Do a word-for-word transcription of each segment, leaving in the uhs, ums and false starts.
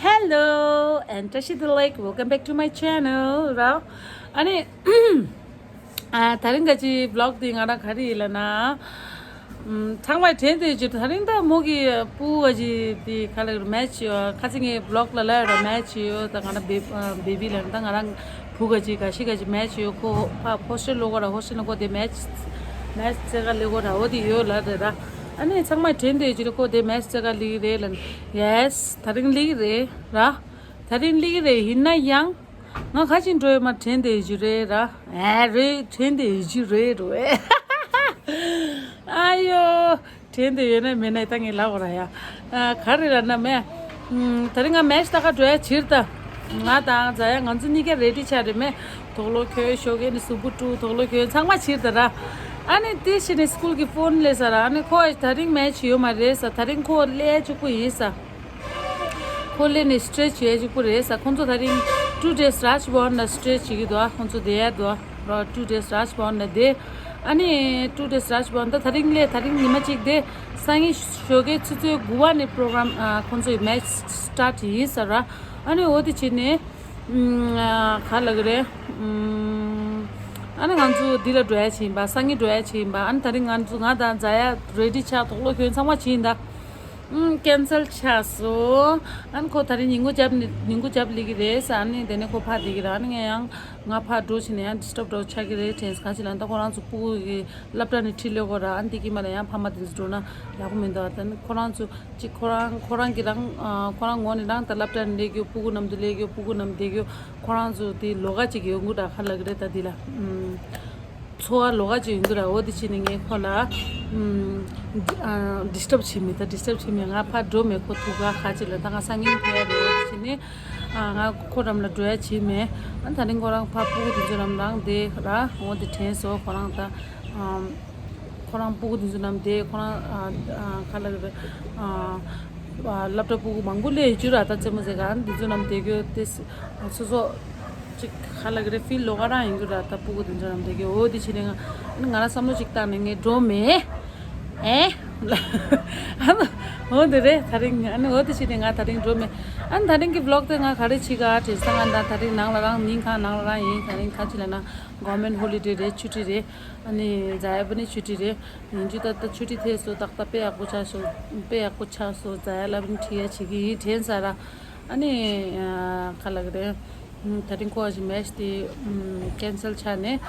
Hello and བཀྲ་ཤིས་བདེ་ལེགས། Welcome back to my channel ར། ཨ་ནི་ཨ་ད་རིང་ག་ཅི་vlog འདི་ང་རང་ག་རེ་ཡིན་ལབ་ན། ཨམ་ཚང་མས་དྲན་བསྡད་ཀྱི། ད་རིང་ད་མོ་གི་སྤུ་གུ་ག་ཅི་འདི་ག་ལ་match ཡོད། ཁ་སང་ངའི་vlog ལ་ལབ་ཡོད་ར། match ཡོད། ད་ང་རང་baby ཨ་baby ལབ་ན། ད་ང་རང་བུ་ག་ཅི་ག་ཤི་ག་ཅི་match ཡོད། ཁོ་ཕ་hostel སླེབས་ཀྱི་ར། hostel ནས་ཁོ་དེ་match match རྩེ་ག་སླེབས་ཀྱི་ར། འོ་དེ་ཡོད་ལབ་རེད་ར། ཨ་ནི་ཚང་མས་དྲན་བསྡད་ཀྱི་རེད། ཁོ་དེ་match རྩེ་ག་སླེབས་ཀྱི་རེད་ལབ་ན། yes ད་རིང་སླེབས་ཀྱི་རེད་ར། ད་རིང་སླེབས་ཀྱི་རེད། ཡིན་ན་ཡང་ང་ག་ཅི་འགྲོ་ཡོད་མ་དྲན་བསྡད་ཀྱི་རེད་ར། ཨེ་རེད། དྲན་བསྡད་ཀྱི་རེད་རོ། ཨ་ཡོ། དྲན་བསྡད་ཡོད་ན་མེད་ན་ད་ངས་ལབ་དགོས་ར་ཡ། ཨ་ག་རེ་ལབ་ན་མེད། ཨམ་ད་རིང་ང་match ལྟ་ག་འགྲོ་ཡ་ཕྱིར་ད། ང་དང་ཛ་ཡ་ང་ཚོ་གཉིས་ཀ་ready ཆགས་རེད་མེད། དུག་ལོག་གྱོན། ཞོགས་ཀས་ནས་གཟུགས་པོ་བཀྲུས། དུག་ལོག་གྱོན། ཚང་མ་ཕྱིར་ད་ར། ཨ་ནི་དེ་བྱས་ནས་school གི་phone སླེབས་ས་ར། ཨ་ནི་ཁོ་ད་རིང་match ཡོད་མ་རེད་ས། ད་རིང་ཁོ་སླེབས་ཡ་གཅིག་པུ་ཡིན་ས། ཁོ་སླེབས་ནས་stretch བྱེད་ཡ་གཅིག་པུ་རེད་ས། ཁོང་ཚོ་ད་རིང་two days Raj Bhavan ལ་stretch བྱེད་ཀྱི་འདུག་ཨ་ཁོང་ཚོ་བསྡད་ཡ་འདུག་ཨ། ར་two days Raj Bhavan ལ་བསྡད། ཨ་ནི་two days Raj Bhavan ད་ད་རིང་སླེབས། ད་རིང་ཉི་མ་གཅིག་བསྡད། སང་ཉིན་ཞོགས་ཀས་ཆུ་ཚོད་དགུ་པ་ནས་program ཨ་ཁོང་ཚོའི་match start ཡིན་ས་ར། ཨ་ནི་འོ་དེ་བྱས་ནས་ཨམ་ཨ་ག་ལབ་ཀྱི་རེད། ཨམ་ཨ་ནི་ང་ཚོ་འདི་ལ་འགྲོ་ཡ་བྱེད་ཡིན་པ། སང་ཉིན་འགྲོ་ཡ་བྱེད་ཡིན་པ། ཨ་ནི་ད་རིང་ང་ཚོ་ང་དང་ཛ་ཡ་ready ཆགས། དུག་ལོག་གྱོན། ཚང་མ་བྱེད་ཡིན་ད། ཨུམ་cancel ཆགས་སོང་། ཨ་ནི་ཁོ་ད་རིང་ཉིན་གུང་རྒྱབ་ནས་ཉིན་གུང་རྒྱབ་སླེབས་ཀྱི་རེད་ས། ཨ་ནི་དེ་ནས་ཁོ་ཕར་བསྡད་ཀྱི་རེད། ཨ་ནི་ངས་ཡང་ང་ཕར་འགྲོ་བྱས་ནས་ཡང་disturb འདྲ་ཆགས་ཀྱི་རེད་དྲན་སོང་། ག་ཅི་ལབ་ན་ད་ཁོ་རང་ཚོ་སྤུ་གུ་གི་སློབ་གྲྭ་ནས་ཁྲིད་སླེབས་ཀྱི་ར། ཨ་ནི་དེ་གི་མ་ལ་ཡང་ཕ་མ་དེ་ཚོ་འགྲོ་ན་ཡག་པོ་མི་འདུག་ཨ་ད་ནི་ཁོ་རང་ཚོ་ཅིག་ཁོ་རང་ཁོ་རང་གི་རང་ཨ་ཁོ་རང་ངོས་ནས་རང་ད་སློབ་གྲྭ་ནས་སླེབས་རྒྱུ། སྤུ་གུ་མཉམ་དུ་སླེབས་རྒྱུ། སྤུ་གུ་མཉམ་དུ་བསྡད་རྒྱུ། ཁོ་རང་ཚོ་དེ་ལོགས་ཀ་ཅིག་ཡོང་གི་ར། ག་ལབ་ཀྱི་རེད་ད་དེ་ལ་ཨུམ། འཚོ་བ་ལོགས་ཀ་ཅིག་ཡོང་གི་ར། འོ་དེ་བྱས་ནས་ངས་ཁོ་ལ་ཨུམ་ཨ་disturb བྱེད་མེད་ད། disturb བྱེད་མེད། ང་ཕར་འགྲོ་མེད། ཁོ་ཐུག་ག་ག་ཅིག་ལ་ད་ང་སང་ཉིན་ཕེབས་ཡ་རེད། འོ་དེ་བྱས་ནས་ཨ་ང་ཁོ་འགྲམ་ལ་འགྲོ་ཡ་བྱེད་མེད། ཨ་ད་རིང་ཁོ་རང་ཕར་སྤུ་གུ་དེ་ཚོ་འགྲམ་རང་བསྡད་ར། འོ་དེ་དྲན་སོང་ཁོ་རང་ད། ཨམ་ཁོ་རང་སྤུ་གུ་དེ་ཚོ་འགྲམ་བསྡད། ཁོ་རང་ཨ་ཨ་ག་ལབ་ཀྱི་རེད། ཨ་ཨ་སློབ་གྲྭ་སྤུ་གུ་མང་པོ་སླེབས་ཡོད་རྒྱུ་ར། ད་རྩེད་མོ་རྩེ་ག་ཨ་ནི་དེ་ཚོ་འགྲམ་བསྡད་རྒྱུ་དེ་སོ་སོ་ཅིག་ག་ལབ་ཀྱི་རེད། feel ལོགས་ཀ་རང་ཡོང་གི་ར། ད་སྤུ་གུ་དེ་ཚོ་འགྲམ་བསྡད་རྒྱུ། འོ་དེ་བྱས་ནས་ང་ཨ་ནི་ང་རང་བསམ་བློ་ཅིག་བཏང་ནས་ངས་འགྲོ་མེད། ཨེ་ཨ་ནི་འོ་དེ་རེད། ད་རིང་ཨ་ནི་འོ་དེ་བྱས་ནས་ང་ད་རིང་འགྲོ་མེད། ཨ་ནི་ད་རིང་གི་vlog དེ་ང་ག་རེ་བྱེད་ག་དྲན་སོང་། ང་ད་ད་རིང་ནང་ལ་རང་ཉིན་གང་ནང་ལ་རང་ཡིན། ད་རིང་ག་ཅི་ལབ་ན་government holiday རེད། ཆུ་ཊི་རེད། ཨ་ནི་ཛ་ཡ་པ་ནི་ཆུ་ཊི་རེད། ཡིན་རྒྱུ་ད་ལྟ་ཆུ་ཊི་ཐེབས་སོང་། ཏག་ཏག་དཔེ་ཡག་པོ་ཆགས་སོང་། དཔེ་ཡག་པོ་ཆགས་སོང་། ཛ་ཡ་ལབ་ནི་ཁྲིད་ཡ་བྱེད་ཀྱི་ཡིན་དྲན་ས་ར། ཨ་ནི་ཨ་ག་ལབ་ཀྱི་རེད། ད་རིང་ཁོ་ཨ་ཞིག་མེ་ཆི་དེ་cancel ཆགས་ནས།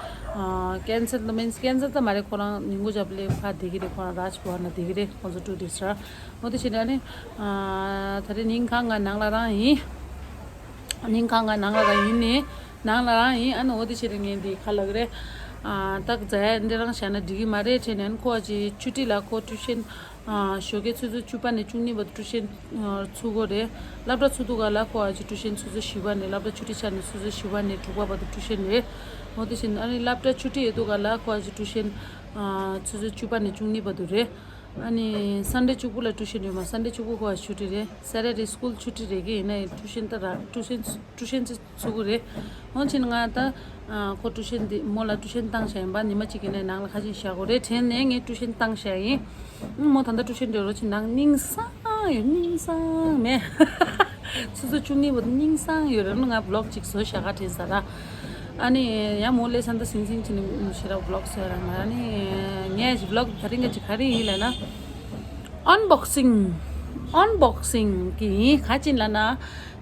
cancel ད་means cancel ད་མ་རེད། ཁོ་རང་ཉིན་གུང་རྒྱབ་ལས་ཕར་བསྡད་ཀྱི་རེད། ཁོ་རང་རཱཇ་བྷ་ཝན་ལ་བསྡད་ཀྱི་རེད། ཁོང་ཚོ་ཊུ་རི་སི་ཊི་ར། འོ་དེ་བྱས་ནས་ཨ་ནི་ད་རིང་ཉིན་གང་ང་ནང་ལ་རང་ཡིན། ཉིན་གང་ང་ནང་ལ་རང་ཡིན་ནི། ནང་ལ་རང་ཡིན། ཨ་ནི་འོ་དེ་བྱས་ནས་ངས་འདི་ག་ལབ་ཀྱི་རེད། ཨ་ད་ཛ་ཡ་འདི་རང་བཞག་ན་འགྲིག་གི་མ་རེད་དྲན་ནས། ཨ་ནི་ཁོ་ཨ་ཅེ་ཆུ་ཊི་ལ་ཁོ་ཊུ་ཤན་ཨ་ཞོགས་ཀས་ཆུ་ཚོད་བཅུ་པ་ནས་བཅུ་གཉིས་བར་དུ་ཊུ་ཤན་ཨ་ཚུགས་ཀྱི་རེད། སློབ་གྲྭ་ཚུགས་དུས་སྒང་ལ་ཁོ་ཨ་ཅེ་ཊུ་ཤན་ཆུ་ཚོད་བཞི་པ་ནས། སློབ་གྲྭ་ཆུ་ཊི་ཆགས་ནས་ཆུ་ཚོད་བཞི་པ་ནས་དྲུག་པ་བར་དུ་ཊུ་ཤན་རེད། འོ་དེ་བཞིན་ཨ་ནི་སློབ་གྲྭ་ཆུ་ཊི་ཡོད་དུས་སྒང་ལ་ཁོ་ཨ་ཅེ་ཊུ་ཤན་ཨ་ཆུ་ཚོད་བཅུ་པ་ནས་བཅུ་གཉིས་བར་དུ་རེད། ཨ་ནི་སན་ཌེ་གཅིག་པུ་ལ་ཊུ་ཤན་ཡོད་མ། སན་ཌེ་གཅིག་པུ་ཁོ་ཨ་ཆུ་ཊི་རེད། སེ་ཊར་ཌེ་སི་ཀུལ་ཆུ་ཊི་རེད་ཀྱི། ཡིན་ནའི་ཊུ་ཤན་ད་ར་ཊུ་ཤན་ཊུ་ཤན་ཚུགས་ཀྱི་རེད། འོན་ཀྱང་ང་ད་ཨ་ཁོ་ཊུ་ཤན་འདི་མོ་ལ་ཊུ་ཤན་བཏང་བཞག་ཡིན་པ། ཉི་མ་གཅིག་གི་ནས་ནང་ལ་ཁ་ཆེམས་བཞག་དགོས་རེད་དྲན་ནས་ངས་ཊུ་ཤན་བཏང་བཞག་ཡིན། མོ་ད་ལྟ་ཊུ་ཤན་འགྲོ་རོགས་བྱེད། ནང་སྙིང་སངས་ཡོད། སྙིང་སངས་མེད། ཆུ་ཚོད་བཅུ་གཉིས་བར་དུ་སྙིང་སངས་ཡོད་རེད། ང་བི་ལོག་ཅིག་བཟོས་བཞག་ག་དྲན་ས་ར། ཨ་ནི་ཡང་མོ་སླེབས་ས་འདི་སིང་སིང་བྱས་ནས་ཞེ་དྲག་བི་ལོག་བཟོས་ར། ང་ཨ་ནི་ངས་བི་ལོག་དེ་རིང་ག་ཅིག་ག་རེ་ཡིན་ལབ་ན། Unboxing Unboxing གི་ཡིན། ག་ཅི་ལབ་ན།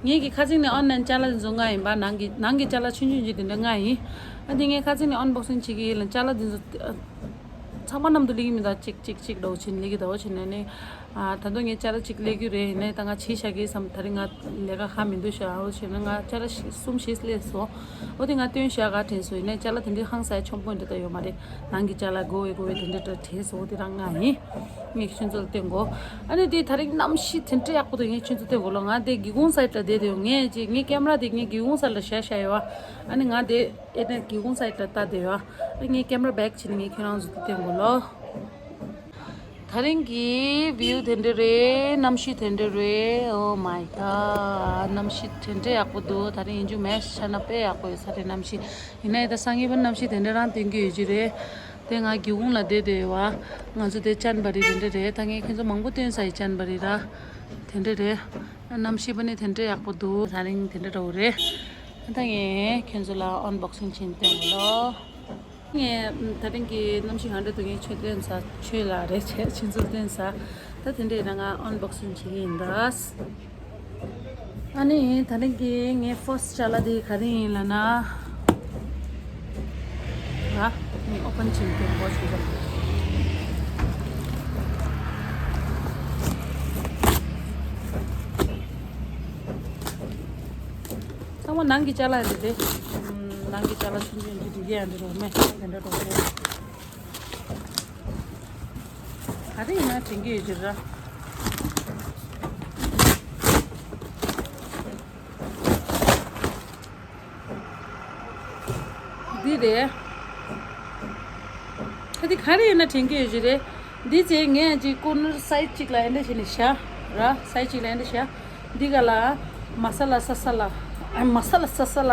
ངེད་ཀྱི་ཁ་སང་ནས་ཨོན་ལན་ཅ་ལག་འདི་ཚོ་ལྔ་ཡིན་པ། ནང་གི་ནང་གི་ཅ་ལག་ཆུང་ཆུང་ཅིག་དེ་འདྲ་ལྔ་ཡིན། ཨ་དེ་ངས་ཁ་སང་ནས་unboxing བྱེད་ཀྱི་ཡིན་ལ། ཅ་ལག་འདི་ཚོ་ཚང་མ་མཉམ་དུ་སླེབས་ཀྱི་མི་འདུག་ཅིག་ཅིག་ཅིག་འདྲ་བོ་བྱས་ནས་སླེབས་ཀྱི་འདུག་བྱས་ནས་ནི། ཨ་ད་དུང་ངས་ཅ་ལག་ཅིག་སླེབས་རྒྱུ་རེད། ཡིན་ནའི་ད་ང་བྱས་བཞག་གི་བསམ། དེ་རིང་ང་ལས་ཀ་ཁག་མི་འདུག་ཤག་འོ་བྱས་ན་ང་ཅ་ལག་གསུམ་བཞི་སླེབས་སོང་། འོ་དེ་ང་སྟོན་བཞག་ག་དྲན་སོང་། ཡིན་ནའི་ཅ་ལག་དེ་འདྲའི་ཧང་སང་ཆེན་པོ་འདྲ་ད་ཡོད་མ་རེད། ནང་གི་ཅ་ལག་དགོས་པའི་དགོས་པའི་དེ་འདྲ་འདྲ་དྲན་སོང་། འོ་དེ་རང་ལྔ་ཡིན། ངས་ཁྱོད་ཚོ་ལ་སྟོན་དགོས། ཨ་ནི་དེ་དེ་རིང་གནམ་གཤིས་དེ་འདྲ་ཡག་པོ་འདུག་ངས་ཁྱོད་ཚོ་ལ་སྟོན་དགོས་ལ། ང་དེ་སྒེའུ་ཁུང་སའིཌ་ལ་བསྡད་དེ་ཡོད། ངས་ཅིག་ངའི་ཀེམ་ར་དེ་ངའི་སྒེའུ་ཁུང་སའིཌ་ལ་བཞག་བཞག་ཡོད། ཨ་ནི་ང་དེ་ཨེ་ནས་སྒེའུ་ཁུང་སའིཌ་ལ་ལྟ་བསྡད་ཡོད། ཨ་ངའི་ཀེམ་ར་བེག་བྱས་ནས་ངས་ཁྱོད་རང་ཚོ་ལ་སྟོན་དགོས་ལོ། དེ་རིང་གི་བིའུ་དེ་འདྲ་རེད། གནམ་གཤིས་དེ་འདྲ་རེད། Oh my god གནམ་གཤིས་དེ་འདྲ་ཡག་པོ་འདུག་དེ་རིང་ཡིན་རྒྱུ་མེད་ཆ་ན་དཔེ་ཡག་པོ་ཡོད་ས་རེད་གནམ་གཤིས། ཡིན་ནའི་ད་སང་ཉིན་པ་གནམ་གཤིས་དེ་འདྲ་རང་སྟོན་གྱི་ཡོད་ཀྱི་རེད། དེ་ང་སྒེའུ་ཁུང་ལ་བསྡད་བསྡད་ཡོད་བ། ང་ཚོ་དེ་ཅན་བ་རི་དེ་འདྲ་རེད། ད་ངས་ཁྱོད་ཚོ་མང་པོ་སྟོན་ས་ཡི་ཅན་བ་རི་ར། དེ་འདྲ་རེད། གནམ་གཤིས་པ་ནི་དེ་འདྲ་ཡག་པོ་འདུག་ད་རིང་དེ་འདྲ་འདྲ་བོ་རེད། ད་ངས་ཁྱོད་ཚོ་ལ་ཨན་བོག་སིང་བྱེད་སྟོན་གོ་ལོ། ངས་ད་རིང་གི་གནམ་གཤིས་ག་འདྲ་འདུག་ངས་ཁྱོད་སྟོན་ས། ཁྱོད་ལ་རེད་བྱས་ཁྱོད་ཚོ་སྟོན་ས། ད་དེ་འདྲ་ཡིན་ན་ང་ཨན་བོག་སིང་བྱེད་ཀྱི་ཡིན་ད། ཨ་ནི་ད་རིང་གི་ངའི་ཕར་སི་ཊི་ཅ་ལག་དེ་ག་རེ་ཡིན་ལབ་ན། ར། ངས་ཨོ་པན་བྱེད་མཁན་པོ་ཞིག་རེད། ཚང་མ་ནང་གི་ཅ་ལག་རེད་དེ། ཨམ། ནང་གི་ཅ་ལག་ཆུང་ཆུང་ཡིན་གྱི་འགྲིག་གི་ཡ་འདི་རུ་མེད་དེ་འདྲ་འགྲོ་གི་རེད། ག་རེ་ཡིན་ན་དྲན་གྱི་ཡོད་ཀྱི་ར། འདི་རེད། ད་འདི་ག་རེ་ཡིན་ན་དྲན་གྱི་ཡོད་ཀྱི་རེད། འདི་ཚེ་ངས་ཅིག་ཀོར་ནར་སའིཌ་ཅིག་ལ་ཨེ་འདྲ་བྱས་ནས་བཞག་ར། སའིཌ་ཅིག་ལ་ཨེ་འདྲ་བཞག་འདི་ག་ལ་མ་ས་ལ་ས་ས་ལ། ཨ། མ་ས་ལ་ས་ས་ལ།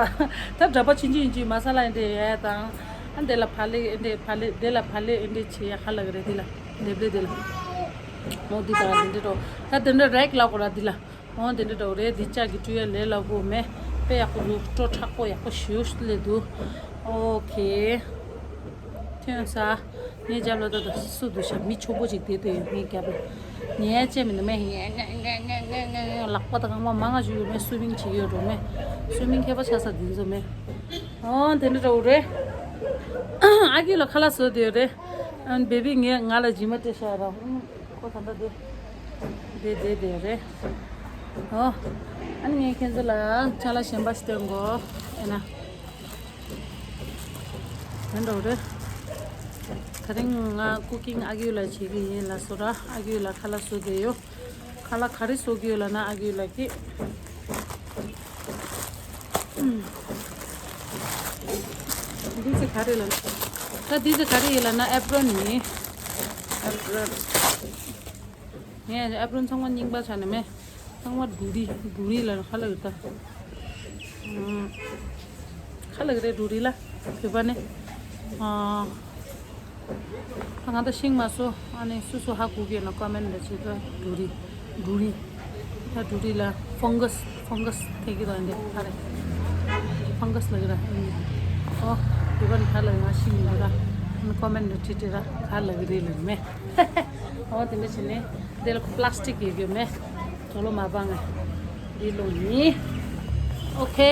ད་འདྲ་པོ་ཆུང་ཆུང་ཡིན་གྱི་མ་ས་ལ་ཨེ་འདྲ་ཡོད་དང་། ཨ། འདི་ལ་བག་ལེབ་ཨེ་འདྲ་བག་ལེབ་འདི་ལ་བག་ལེབ་ཨེ་འདྲ་བྱེད་ཡ་ག་ལ་གི་རེད། འདི་ལ་ལེབ་ལེབ་འདི་ལ། མོ་འདི་དང་འདི་འདྲ་འགྲོ། ད་འདི་འདྲ་རེག་ལབ་དགོས་ར་འདི་ལ། འོ་དེ་འདྲ་འདྲ་བོ་རེད། འདི་ལྕགས་ཀྱི་བཀྲུ་ཡ་ལས་སླ་པོ་མེད། དཔེ་ཡག་པོ་འདུག་སྤྲོ་མཁྲེགས་པོ་ཡག་པོ་ཞེ་པོ་ཅིག་སླེབས་འདུག་ཨོ་ཁེ། ཐོན་ས། ངའི་རྒྱབ་ལ་ད་ལྟ་སུ་འདུག་ཤག་མི་ཆུང་པོ་ཅིག་བསྡད་འདུག་ཡོད། ངའི་རྒྱབ་ལ། ཉལ་ཡ་ཅིག་མི་འདུག་མེད། ངས་ངས་ངས་ངས་ངས་ངས་ངས་ལག་པ་དང་རྐང་པ་མང་ང་ཞིག་ཡོད་མེད། སུའི་མིང་བྱེད་ཀྱི་ཡོད་འགྲོ་མེད། སུའི་མིང་མཁས་པ་ཆགས་ས་འདི་ཚོ་མེད། འོ་དེ་འདྲ་འདྲ་བོ་རེད། ཨ་ཁེ་ལ་ཁ་ལག་བཟོ་བསྡད་ཡོད་རེད། ཨ་བེ་བི་ངས་ང་ལ་སྦྱིན་པ་སྤྲད་ཤག་ར། ཁོ་ད་ལྟ་དེ། དེ་དེ་དེ་རེད། ཨོ། ཨ་ནི་ངས་ཁྱེད་ཚོ་ལ་ཅ་ལག་གཞན་པ་སྟོན་གོ། ཨེ་ན། དེ་འདྲ་རེད། ད་རིང་ང་ཀུ་ཀིང་ཨ་ཁེ་ལ་བྱེད་ཀྱི་ཡིན་ལབ་སོང་ར། ཨ་ཁེ་ལ་ཁ་ལག་བཟོ་བསྡད་ཡོད། ཁ་ལག་ག་རེ་བཟོ་གི་ཡོད་ལབ་ན་ཨ་ཁེ་ལ་གིས། འདི་ཚོ་ག་རེ་ལབ་ན། ད་འདི་ཚོ་ག་རེ་ཡིན་ལབ་ན་ཨེབ་རོན་ཡིན། ཨེབ་རོན། ངས་ཨེབ་རོན་ཚང་མ་རྙིང་པ་ཆགས་ནས་མེད། ཚང་མ་ཌུ་རི་ཌུ་རི་ལབ་ན་ག་ལབ་ཡོད་ད། ཨམ། ག་ལབ་ཀྱི་རེད་ཌུ་རི་ལ། བོད་པ་ནས། ཨ། ད་ང་ད་ཤེས་མ་སོང་། ཨ་ནི་སུ་སུ་ཧ་གོ་གི་ཡོད་ན་ཀོ་མེན་ཊི་ལ་བྱེད་ད། ཌུ་རི། ཌུ་རི། ད་ཌུ་རི་ལ་ཕང་གྷ་སི། ཕང་གྷ་སི་ཐེ་གི་དང་འདི་ག་རེ། ཕང་གྷ་སི་ལབ་ཀྱི་ར། ཨོ། བོད་པ་ནས་ག་ལབ་ང་ཤེས་མི་འདུག་ར། ཨ་ནི་ཀོ་མེན་ཊི་ལ་བྲིས་བྲིས་ར། ག་ལབ་ཀྱི་རེད་ལབ་མེད། ཨོ་དེ་འདྲ་བྱས་ནས་འདི་ལ་ཁོ་པི་ལ་སི་ཊིག་ཡོད་གི་མེད། དོ་ལོ་མ་སྤང་ང་། འདི་ལོ་ཡིན། ཨོ་ཁེ།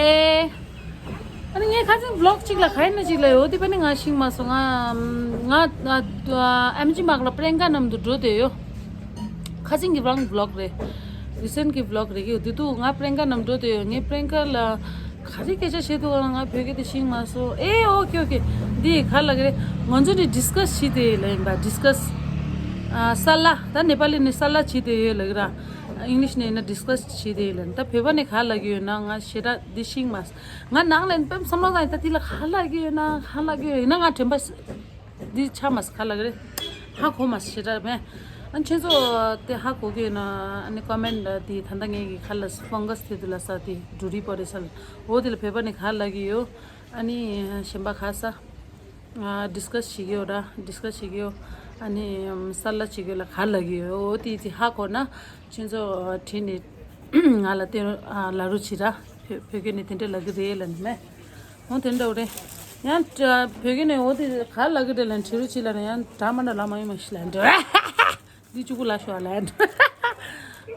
ཨ་ནི་ངས་ཁ་སང་བི་ལོག་གཅིག་ལ་ག་ཡིན་ན་གཅིག་ལ་ཡོད་དེ་པ་ནི་ང་ཤེས་མ་སོང་། ང་ང་ཨ་ཨེམ་ཆི་མག་ལ་པྲེན་ཀ་མཉམ་དུ་འགྲོ་བསྡད་ཡོད། ཁ་སང་གི་རང་བི་ལོག་རེད། རི་སེན་གི་བི་ལོག་རེད་གི། དེ་དུས་ང་པྲེན་ཀ་མཉམ་འགྲོ་བསྡད་ཡོད། ངས་པྲེན་ཀ་ལ་ག་རེ་སྐད་ཆ་བཤད་འདུག་ང་བོད་སྐད་དེ་ཤེས་མ་སོང་། ཨེ་ཨོ་ཁེ་ཨོ་ཁེ། འདི་ག་ལབ་ཀྱི་རེད། ང་ཚོ་ནི་ཌི་སི་ཀ་སི་བྱེད་བསྡད་ཡོད་ལབ་ཡིན་པ། ཌི་སི་ཀ་སི། ཨ་སཱ་ལ། ད་ནེ་པ་ལི་ནས་སཱ་ལ་བྱེད་བསྡད་ཡོད་ལབ་ཀྱི་ར། ཨིང་ལིཤ་ནས་ཡིན་ན་ཌི་སི་ཀ་སི་བྱེད་བསྡད་ཡོད་ལབ། ད་བོད་པ་ནས་ག་ལབ་ཀྱི་ཡོད་ན་ང་ཞེ་དྲག་འདི་ཤེས་མ་སོང་། ང་ནང་ལ་ཡིན་པ་བསམ་བློ་བཏང་ཡིན། ད་དེ་ལ་ག་ལབ་ཀྱི་ཡོད་ན་ག་ལབ་ཀྱི་ཡོད་ཡིན་ན་ང་དྲན་པ་འདི་ཆགས་མ་སོང་། ག་ལབ་ཀྱི་རེད། ཧ་གོ་མ་སོང་ཞེ་དྲག་མེད། ཨ་ཁྱེད་ཚོ་དེ་ཧ་གོ་གི་ཡོད་ན་ཨ་ནི་ཀོ་མེན་ཊི་དེ། ད་ལྟ་ངས་ཀྱི་ག་ལབ་སོང་། ཕང་གྷ་སི་དེ་དུས་ལ་ས་དེ་ཌུ་རི་པོ་རེད་ས་ལ། འོ་དེ་ལ་བོད་པ་ནས་ག་ལབ་ཀྱི་ཡོད། ཨ་ནི་གཞན་པ་ག་ས། ཨ་ཌི་སི་ཀ་སི་བྱེད་ཀྱི་ཡོད་ར། ཌི་སི་ཀ་སི་བྱེད་ཀྱི་ཡོད། ཨ་ནི་ཨམ་སཱ་ལ་བྱེད་ཀྱི་ཡོད་ལབ་ག་ལབ་ཀྱི་ཡོད། འོ་དེ་དེ་ཧ་གོ་ན་ཁྱེད་ཚོ་བྲིས་ནས་ང་ལ་སྟོན་ཨ་ལབ་རོགས་བྱེད་ར། བོད་བོད་སྐད་ནས་དེ་འདྲ་ལབ་ཀྱི་རེད་ལབ་ནི་མེད། འོ་དེ་འདྲ་བོ་རེད། ཡང་བོད་སྐད་ནས་འོ་དེ་ག་ལབ་ཀྱི་རེད་ལབ་ནི་དྲི་རོགས་བྱེད་ལབ་ན་ཡང་འདྲ་མ་འདྲ་ལབ་མ་ཡོང་མ་ཤི་ལབ་འདྲ། འདི་གཅིག་པུ་ལ་ཤོག་ལ།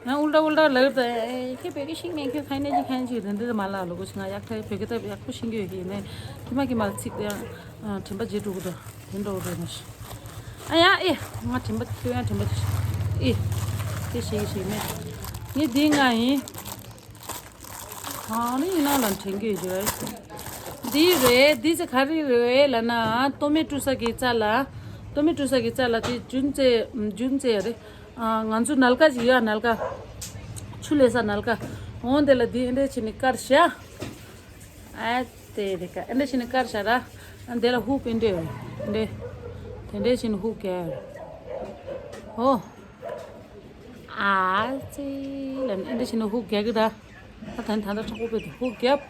ང་ཨུལ་ཏྲ་ཨུལ་ཏྲ་ལབ་དང་། ཁྱེད་བོད་སྐད་ཤེས་མེད། ཁྱེད་ཁ་ནས་ཅི་ཁ་ནས་ཅི་རེད། འདི་མ་ལ་ལོ་གོ་ཞིག་ང་ཡག་ཐལ། བོད་སྐད་ད་ཡག་པོ་ཤེས་ཀྱི་ཡོད་ཀྱི་ནས་ཁྱི་མ་ཁྱི་མ་ཚིག་དེ་ཡང་དྲན་པ་བརྗེད་འགྲོ་གི་འདུག་དེ་འདྲ་བོ་རེད་མ་ཤེས། ཨ་ཡ་ཨེ། ང་དྲན་པ་ཁྱོད་ཡང་དྲན་པ་ཅི་ཤེས་ཨེ། དེ་ཤེས་ཀྱི་ཤེས་མེད། ངས་འདི་ང་ཡིན། གང་ནས་ཡིན་ན་ལ་དྲན་གྱི་ཡོད་རེད། འདི་རེད། འདི་ཚེ་ག་རེ་རེད་ལབ་ན་ཏོ་མེ་བཀྲུ་ས་གི་རྩ་ལ། ཏོ་མེ་བཀྲུ་ས་གི་རྩ་ལ་དེ་རྒྱུན་རྩེ་རྒྱུན་རྩེ་ཡ་རེད། ཨ་ང་ཚོ་ནལ་ཀ་ཅིག་ཡོད། ནལ་ཀ་ཆུ་ལེན་ས་ནལ་ཀ། འོང་དེ་ལ་འདི་ཨེ་འདྲ་བྱས་ནས་དཀར་བཞག་ཨ་དེ་རེད་ཀ། ཨེ་འདྲ་བྱས་ནས་དཀར་བཞག་ར། ཨ་དེ་ལ་ཧུབ་ཨེ་འདྲ་ཡོད་འདྲ། དེ་འདྲ་བྱས་ནས་ཧུབ་རྒྱག་ཡ་རེད། ཨོ། ཨ་ཙི་ལ་ཨེ་འདྲ་བྱས་ནས་ཧུབ་རྒྱག་གི་ར། ད་ད་ད་ད་ཁྲག་པོ་དཔེ་དེ་ཧུ་རྒྱབ།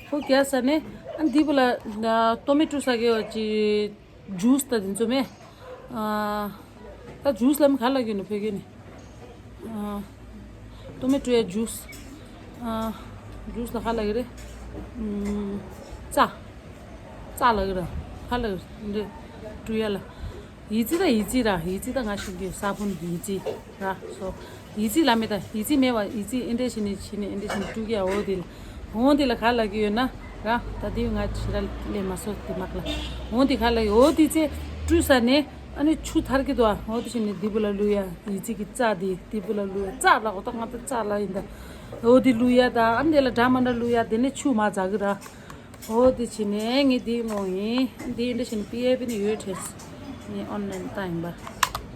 ཧུ་རྒྱབ་ས་ནས་ཨ་འདི་བུ་ལ་ཏོ་མེ་བཀྲུ་ས་གི་ཡོད་ཅི་ཇུས་ད་དེ་ཚོ་མེད། ཨ་ད་ཇུས་ལ་མི་ག་ལ་གི་ནི་བོད་སྐད་ནི། ཨ་ ཏོ་མེ་ཊོ་ཡ་ཇུས། ཨ། ཇུས་ལ་ག་ལབ་ཀྱི་རེད། ཨམ། རྩ། རྩ་ལབ་ཀྱི་རེད། ག་ལབ་ཀྱི་རེད། འདི་ཊོ་ཡ་ལ། ཡི་ཙི་ད་ཡི་ཙི་ར། ཡི་ཙི་ད་ང་ཤེས་ཀྱི་ས་བོན་ཡི་ཙི་ར་སོ། ཡི་ཙི་ལབ་མེད་ད། ཡི་ཙི་མེད་པ། ཡི་ཙི་ཨེ་འདྲས་བྱས་ནས་བྱས་ནས་ཨེ་འདྲས་བྱས་ནས་ཊོ་ཡ། འོ་དེ་ལ། འོ་དེ་ལ་ག་ལབ་ཀྱི་ཡོད་ན་ར། ད་དེ་ང་ཞེ་དྲག་ལས་མ་སོ་དེ་མ་ལ། འོ་དེ་ག་ལབ་ཀྱི། འོ་དེ་ཚེ་ཊོ་ས་ནས། ཨ་ནི་ཆུ་ཐར་གྱི་འདུག་ཨ། འོ་དེ་བྱས་ནས་དེ་བུ་ལ་བླུག་ཡ། ཡི་ཙི་གི་རྩ་དེ་དེ་བུ་ལ་བླུག་ཡ། རྩ་ལ་འོ་ད་ང་ད་རྩ་ལ་ཡིན་ད། འོ་དེ་བླུག་ཡ་ད། ཨ་ནི་དེ་ལ་འདྲ་མ་འདྲ་བླུག་ཡ། དེ་ནས་ཆུ་མ་ཛ་གི་ར། འོ་དེ་བྱས་ནས་ངས་དེ་མོ་ཡིན། དེ་འདྲ་བྱས་ནས་པི་ཨེ་པི་ནས་ཡོད་དྲན། ངས་ཨོན་ལན་བཏང་ཡིན་པ།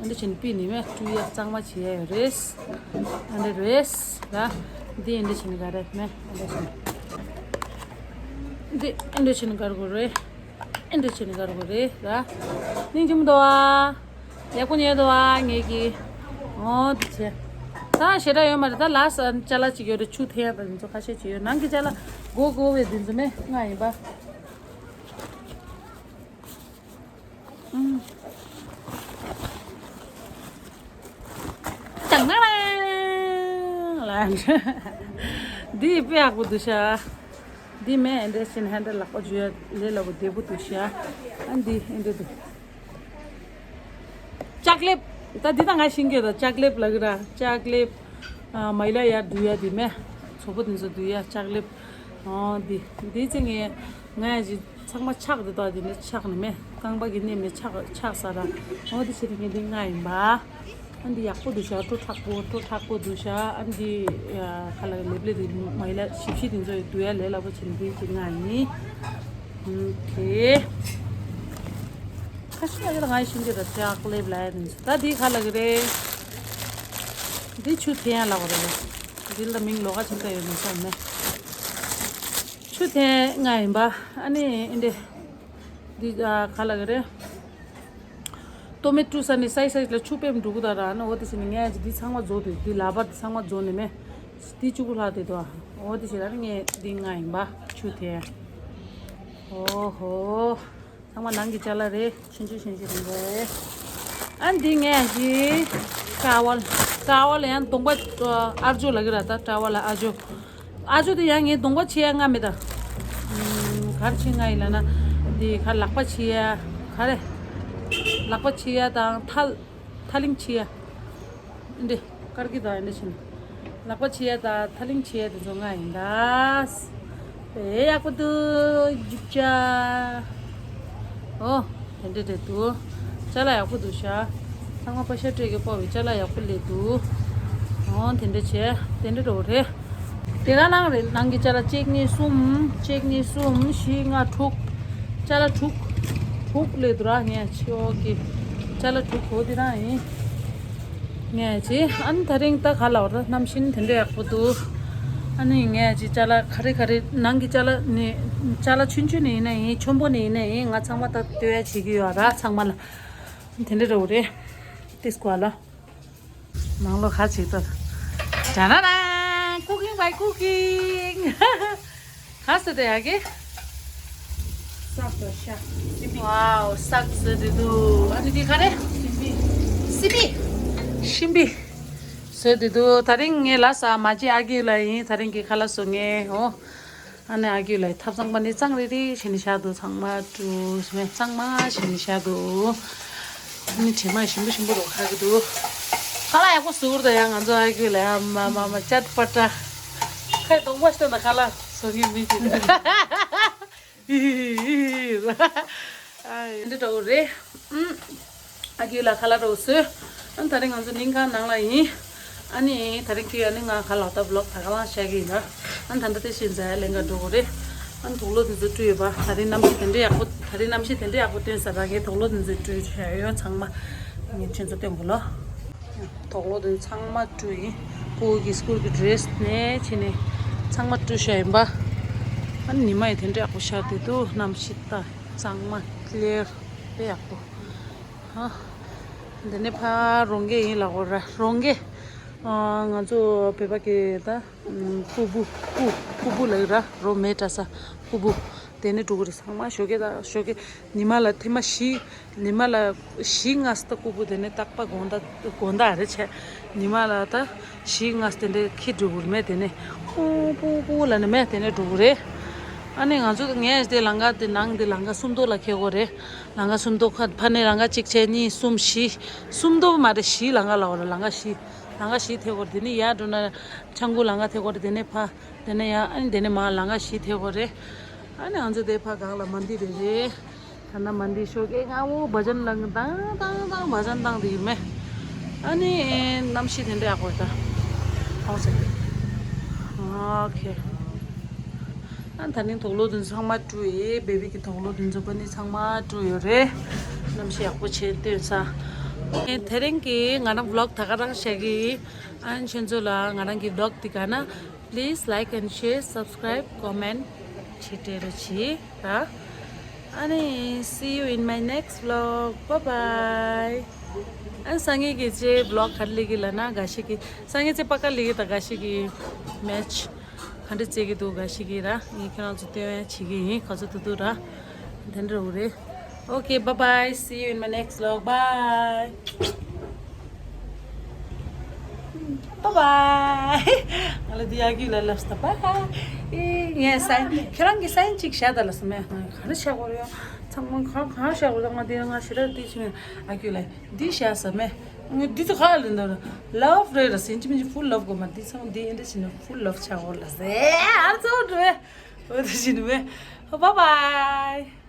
འདི་འདྲ་བྱས་ནས་པི་ནས་མེ་ཊོ་ཡ་གཙང་མ་བྱེད་ཡ་ཡོད་རེད། ཨ་འདྲ་རེད་ར། དེ་འདྲ་བྱས་ནས་ག་རེ་མེ་ཨ་འདྲ་བྱས་ནས། འདི་ཨེ་འདྲ་བྱས་ནས་ག་རེ་དགོས་རེད། ཨེ་འདྲ་བྱས་ནས་ག་རེ་དགོས་རེད་ར། སྙིང་རྗེ་མོ་འདུག་ཨ། ཡག་པོ་ཉལ་འདུག་ཨ་ངེད་ཀྱི། འོ་དེ་བྱས། ད་ཞེ་དྲག་ཡོད་མ་རེད། ད་ལ་ས་ཅ་ལག་ཅིག་ཡོད་རེད། ཆུ་འཐེན་ཡ་དང་དེ་ཚོ་ཁ་ཤས་ཅིག་ཡོད། ནང་གི་ཅ་ལག་དགོས་དགོས་པའི་དེ་ཚོ་མེ་ལྔ་ཡིན་པ། ཨུམ། ཏང་ནང་ལ། འདི་དཔེ་ཡག་པོ་འདུག་ཤག་འདི་མེ་ཨེ་འདྲ་བྱས་ནས་ཧན་ཌལ་ལག་པ་འཇུ་ཡ་ལས་སླ་པོ་བདེ་པོ་འདུག་ཤག་ཨ་འདི་ཨེ་འདྲ་འདུག་ལྕགས་ལེབ། ད་འདི་ད་ང་ཤེས་ཀྱི་ཡོད་ད། ལྕགས་ལེབ་ལབ་ཀྱི་ར། ལྕགས་ལེབ། ཨ། མ་ཡི་ལ་ཡར་བསྡུ་ཡ་དེ་མེ། མཚོ་པོ་དེ་ཚོ་བསྡུ་ཡ་ལྕགས་ལེབ། ཨོ་འདི་འདི་ཚེ་ངས་ང་ཡ་ཅིག་ཚང་མ་ཆག་དེ་དག་དེ་ནས་ཆག་ནི་མེ། རྐང་པ་གི་སྣེ་མེ་ཆག་ཆག་ས་ར། ཨོ་འདི་བྱེད་དེ་ངས་འདི་ལྔ་ཡིན་པ། ཨ་འདི་ཡག་པོ་འདུག་ཤག་སྤྲོ་མཁྲེགས་པོ། སྤྲོ་མཁྲེགས་པོ་འདུག་ཤག་ཨ་འདི་ཁ་ལག་ལེབ་ལེབ་དེ་མ་ཡི་ལ་ཞིབ་ཞིབ་དེ་ཚོ་བསྡུ་ཡ་ལས་སླ་པོ་བྱེད་ནི་འདི་ཅིག་ལྔ་ཡིན། ཨོ་ཁེ། ཁ་ཤས་ལ་ང་ཡི་ཤིང་གི་ར་ལྕགས་ལེབ་ལ་ཡ་དེ་ཚོ། ད་འདི་ཁ་ལག་གི་རེད། འདི་ཆུ་འཐེན་ཡ་ལ་བ་རེད། འདི་ལ་མིང་ལོགས་ཀ་ཅིག་ད་ཡོད་མི་ཤེས་མེ། ཆུ་འཐེན་ལྔ་ཡིན་པ། ཨ་ནི་ཨེ་འདྲ། འདི་ཨ་ག་ལབ་ཀྱི་རེད། ཏོ་མེ་ཊོ་ས་ནི་སའི་སའི་ལ་ཆུ་པེམ་འགྲོ་གི་ད་ར། ཨ་ནི་འོ་དེ་བྱས་ནས་ངས་འདི་ཚང་མ་བཟོ་དུས་འདི་ལག་པ་འདི་ཚང་མ་བཟོ་ནས་མེ། འདི་བཅུ་དགུ་ལྷག་དེ་དོ། འོ་དེ་བྱས་ན་ངས་འདི་ལྔ་ཡིན་པ་ཆུ་འཐེན། ཨོ་ཧོ། ཚང་མ་ནང་གི་ཅ་ལག་རེད། ཆུང་ཆུང་ཆུང་ཆུང་རེད། ཨ་འདི་ངས་ཀྱི་ཀ་བལ། ཀ་བལ་ཡང་གདོང་པ་ཨ་ཅོ་ལབ་ཀྱི་ར། ད་ཀ་བལ་ཨ་ཅོ། ཨ་ཅོ་དེ་ཡང་ངས་གདོང་པ་ཕྱེ་ཡ་ལྔ་མེད་ད། ཨམ། ག་རེ་ཕྱེ་ལྔ་ཡིན་ལབ་ན། འདི་ག་ལག་པ་ཕྱེ་ཡ། ག་རེ། ལག་པ་ཕྱེ་ཡ་དང་ཐལ། ཐལ་ལིང་ཕྱེ་ཡ། འདི་དཀར་གི་དང་འདི་བྱིན། ལག་པ་ཕྱེ་ཡ་དང་ཐལ་ལིང་ཕྱེ་ཡ་དེ་ཚོ་ལྔ་ཡིན་ད། དཔེ་ཡག་པོ་འདུག་རྒྱུ་ཆ། ཨོ། དེ་འདྲ་རེད་འདུག་ཅ་ལག་ཡག་པོ་འདུག་ཤག་ཚང་མ་པ་ཤ་སྤྲད་ཀྱི་ཕོ་བའི་ཅ་ལག་ཡག་པོ་སླེབས་འདུག་ཨོ་དེ་འདྲ་བྱས་དེ་འདྲ་འགྲོ་རེད། དེ་ག་ནང་རེད། ནང་གི་ཅ་ལག་གཅིག་གཉིས་གསུམ། གཅིག་གཉིས་གསུམ་བཞི་ལྔ་དྲུག་ཅ་ལག་དྲུག་དྲུག་སླེབས་འདུག་ར། ངས་ཆེ་འོག་གི་ཅ་ལག་དྲུག་གོ་དེ་རང་ཡིན། ངས་ཅི་ཨ་ནི་ད་རིང་ད་ག་ལ་བར་གནམ་གཤིས་དེ་འདྲ་ཡག་པོ་འདུག་ཨ་ནི་ངས་ཅི་ཅ་ལག་ག་རེ་ག་རེ་ནང་གི་ཅ་ལག་ནི་ཅ་ལག་ཆུང་ཆུང་ནས་ཡིན་ན་ཡིན། ཆེན་པོ་ནས་ཡིན་ན་ཡིན། ང་ཚང་མ་ད་སྟོན་ཡ་བྱེད་ཀྱི་ཡོད་ར། ཚང་མ་ལ་དེ་འདྲ་རེད་རེད། ཏིས་ཀོ་ལ། ནང་ལོགས་ཁ་ཅིག་ཏུ། ཇ་ན་ར། Cooking by cooking. ག་ཟེར་དེ་ཡ་གི། སག་དང་ཤ། སི་པི། ཝའོ། སག་ཟེར་དེ་འདུག་ཨ་ནི་དེ་ག་རེ། ཤིམ་པི། སི་པི། ཤིམ་པི། ཟེར་དེ་འདུག་ད་རིང་ངའི་ལ་ས་མ་ཅི་ཨ་གི་ལ་ཡིན། ད་རིང་གི་ཁ་ལག་བཟོ་ངེས་འོ། ཨ་ནི་ཨ་ཁུ་ལགས་ཐབ་ཚང་པ་ནི་གཙང་རིག་རིག་བྱས་ནས་བཞག་འདུག་ཚང་མ་བཀྲུས་སོང་། གཙང་མ་བྱས་ནས་བཞག་འདུག་ཨ་ནི་དྲི་མ་ཞིམ་པོ་ཞིམ་པོ་རོ་ཁ་གི་འདུག་ཁ་ལག་ཡག་པོ་བཟོ་གི་འདུག་ཡ། ང་ཚོ་ཨ་ཁུ་ལགས་ཡ་མ་མ་མ་ཅད་པ་ཏྲ། ཁ་གདོང་པ་ཞིག་ན་ཁ་ལག་བཟོ་མཁན་མི་ཅིག་འདུག་ཨ་འདི་འདྲ་བོ་རེད། ཨུམ། ཨ་ཁུ་ལགས་ཁ་ལག་འདྲ་བོ་བཟོས། ཨ་ནི་ད་རིང་ང་ཚོ་གླིང་ཁ་ནང་ལ་ཡིན། ཨ་ནི་ད་རིང་ཁྱེད་ཨ་ནི་ང་ཁ་ལག་ད་བི་ལོག་ད་ག་ལ་བཤད་ཀྱི་ཡིན་ན། ཨ་ནི་ད་ལྟ་དེ་བཞིན་མཛད་ལེན་ག་འགྲོ་གི་རེད། ཨ་ནི་དུག་ལོག་དེ་ཚོ་བཀྲུས་ཡོད་པ། ད་རིང་གནམ་གཤིས་དེ་འདྲ་ཡག་པོ། ད་རིང་གནམ་གཤིས་དེ་འདྲ་ཡག་པོ་སྟོན་ས་ར། ངས་དུག་ལོག་དེ་ཚོ་བཀྲུས་བྱས་ཡོད། ཚང་མ་ངས་ཁྱེད་ཚོ་སྟོན་དགོས་ལོ། དུག་ལོག་དེ་ཚང་མ་བཀྲུས་ཡིན། སྤུ་གུ་གི་སྐུལ་གྱི་ཌི་རེ་སི་ནས་བྱས་ནས་ཚང་མ་བཀྲུས་བཞག་ཡིན་པ། ཨ་ནི་ཉི་མ་ཡི་དེ་འདྲ་ཡག་པོ་ཤར་བསྡད་འདུག་གནམ་གཤིས་ད་གཙང་མ་ཀི་ལི་ཡར་དཔེ་ཡག་པོ། ཧ། འདི་ནས་ཕར་རོང་གེ་ཡིན་ལ་འོ་ར། རོང་གེ། ཨ། ང་ཚོ་བོད་པ་གི་ད། ཨུམ། ཀུ་བུ། ཀུ། ཀུ་བུ་ལབ་ར། རོ་མེ་བཀྲ་ས། ཀུ་བུ། དེ་ནས་འགྲོ་གི་རེད། ཚང་མ་ཞོགས་ཀས་དང་ཞོགས་ཀས་ཉི་མ་ལ་ཐེངས་མ་བཞི། ཉི་མ་ལ་བཞི་ལྔ་ཙམ་ད་ཀུ་པུ་དེ་ནས་རྟག་པ་དགོང་དག་དགོང་དག་རེད་བྱས། ཉི་མ་ལ་ད་བཞི་ལྔ་ཙམ་དེ་འདྲས་འཁྱེར་འགྲོ་གི་རེད་མས། དེ་ནས་ཧུ་པུ་པུ་ལ་ནི་མས་དེ་ནས་འགྲོ་གི་རེད། ཨ་ནི་ང་ཚོ་ངས་དེ་ལམ་ཁ་དེ་ནང་དེ་ལམ་ཁ་སུམ་མདོ་ལ་འཁེལ་གོ་རེད། ལམ་ཁ་སུམ་མདོ་ཁ་ཕ་ནས་ལམ་ཁ་གཅིག་བྱས་གཉིས་གསུམ་བཞི། སུམ་མདོ་མ་རེད། བཞི་ལམ་ཁ་ལ་འོ་རེད། ལམ་ཁ་བཞི། ལམ་ཁ་བཞི་ཐེ་གོ་རེད། དེ་ནས་ཡར་འགྲོ་ན་ཆང་ཁུ་ལམ་ཁ་ཐེ་གོ་རེད། དེ་ནས་ཕ། དེ་ནས་ཡང་ཨ་ནི་དེ་ནས་མར་ལམ་ཁ་བཞི་ཐེ་གོ་རེད། ཨ་ནི་ང་ཚོ་དེ་ཕ་གང་ལ་མ་འདི་རེད་རེད། ད་ན་མ་འདི་ཤོག་ཀེ་ང་འོ་བ་ཇན་ལང་དང་དང་དང་བ་ཇན་དང་དེ་ཡིན་མེ། ཨ་ནི་གནམ་གཤིས་དེ་འདྲ་ཡག་པོ་ད། ཧོང་སེ། ཨོ་ཁེ། ཨ་ད་ནི་དུག་ལོག་དེ་ཚང་མ་བཀྲུས་ཡོད། བེ་བི་གི་དུག་ལོག་དེ་ཚོ་པ་ནི་ཚང་མ་བཀྲུས་ཡོད་རེད། གནམ་གཤིས་ཡག་པོ་བྱས་བསྡད་ས། དེ་རིང་གི་ང་རང་བི་ལོག་ད་ག་རང་བྱེད་ཀྱི། ཨ་ནི་ཁྱེད་ཚོ་ལ་ང་རང་གི་བི་ལོག་དེ་ག་ན། Please like and share, subscribe, comment བྱེད་སྤྲད་རོགས་གྱིས་ར། ཨ་ནི་see you in my next vlog. Bye bye. ཨ་ནི་སང་ཉིན་གྱི་ཅེ་བི་ལོག་ག་རེ་ལས་ཀྱི་ལབ་ན་འགའ་ཞིག་གིས་སང་ཉིན་ཅེ་པ་ཀ་ལས་ཀྱི་ད་འགའ་ཞིག་གིས་མེ་ཆི་ག་འདྲ་བྱེད་ཀྱི་འདུག་འགའ་ཞིག་གིས་ར། ངས་ཁྱེད་རང་ཚོ་སྟོན་ཡ་བྱེད་ཀྱི་ཡིན། ག་ཚོད་ཐུབ་ཐུབ་ར། དེ་འདྲ་འུ་རེད། Okay, bye bye. See you in my next vlog. Bye. Bye bye. ང་ལ་འདི་ཡག་རྒྱུ་ལ་ལབ་སྟབས། Bye. ཨེ་ངས་སའིན་ཁྱེད་རང་གི་སའིན་གཅིག་བྱས་ད་ལ་སམ་མེ། ག་རེ་བྱ་དགོས་རེད། ཚང་མ་གང་གང་བྱ་དགོས་རེད། ང་འདི་ང་ཞེ་དྲག་འདི་བྱུང་ཨ་རྒྱུ་ལ་འདི་བྱས་སམ་མེ། ང་འདི་ཚོ་ག་ལ་འདུག་ལབ་རེད་ར། སེམས་ཅི་མི་ཅི་ཕུལ་ལབ་དགོས་མ། འདི་ཚང་མ་འདི་ཨེ་འདྲ་བྱས་ན་ཕུལ་ལབ་བྱ་དགོས་ལ་ཟེ། ཨ་ཚོ་འགྲོ་བས། འོ་འདི་བྱས་ནི་མེ། Bye bye.